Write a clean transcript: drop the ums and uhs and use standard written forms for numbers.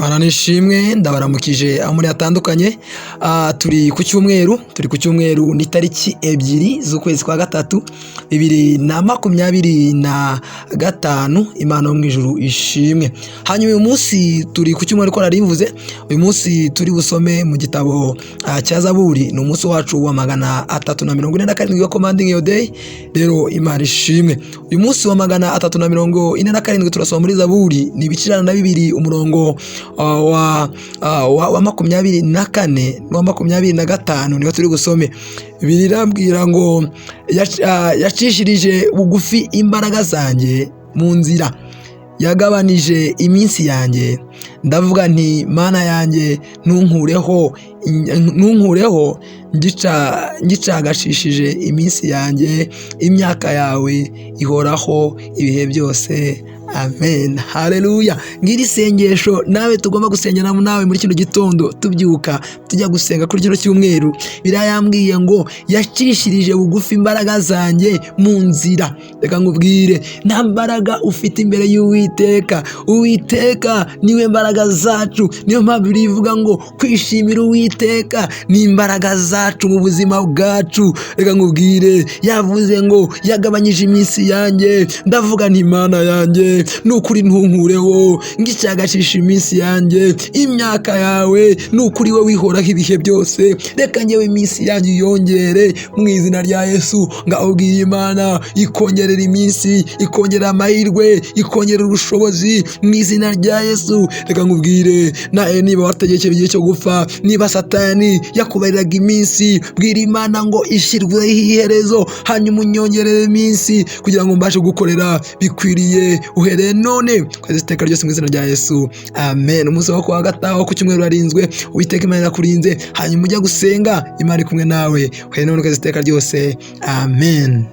Imana nishimwe, ndabaramukije aho muri hatandukanye. Turi ku cyumweru, turi ku cyumweru, ni tariki 2 z'ukwezi kwa 3 2025. Imana yo mu ijuru ishimwe. Hanyuma uyu munsi turi ku cyumweru, ko nari mvuze, uyu munsi turi busome mu gitabo cya Zaburi. Ni umunsi wacu wa 347 wa Commanding Your Day. Rero Imana ishimwe, uyu munsi wa 347 turasoma muri Zaburi, ni ibice 102, umurongo wa 24 n'uwa 25 niho turi busome. Birambwira ngo yacishirije bugufi imbaraga zanjye mu nzira, yagabanije iminsi yanjye. Ndavuga nti: "Mana yanjye, ntunkureho, ntunkureho ngicagashishije iminsi yanjye. Imyaka yawe ihoraho ibihe byose." Amen, haleluya. Ngiri isengesho nawe tugomba gusengera nawe muri kino gitondo, tubyuka tujya gusenga kuri kino cyumweru. Birayambwiye ngo yacishirije bugufi imbaraga zanjye mu nzira. Reka nkubwire, nta mbaraga ufite imbere y'Uwiteka. Uwiteka niwe mbaraga zacu. Niyo mpamvu birivuga ngo kwishimira Uwiteka ni imbaraga zacu mu buzima bwacu. Reka nkubwire, yavuze ngo yagabanyije iminsi yanjye. Ndavuga nti: "Imana yanjye, ni ukuri ntunkureho ngicagashisha iminsi yanjye. Imyaka yawe ni ukuri we wihoraho ibihe byose. Reka ngewe iminsi yanjye uyongere mu izina rya Yesu." Ngaho ubwira Imana ikongerera iminsi, ikongerera amahirwe, ikongerera ubushobozi mu izina rya Yesu. Reka nkubwire nawe, niba wategekeye igihe cyo gupfa, niba Satani yakubariraga iminsi, bwira Imana ngo ishyirweho iherezo, hanyuma unyongerere iminsi kugira ngo mbashe gukorera bikwiriye uhereye none kwezi iteka ryose, mu izina rya Yesu, amen. Umunsi wo kuwa gatanu, wo ku cyumweru, warinzwe. Uwiteka Imana irakurinze. Hanyuma ujya gusenga, Imana iri kumwe nawe uhereye none kwezi iteka ryose, amen.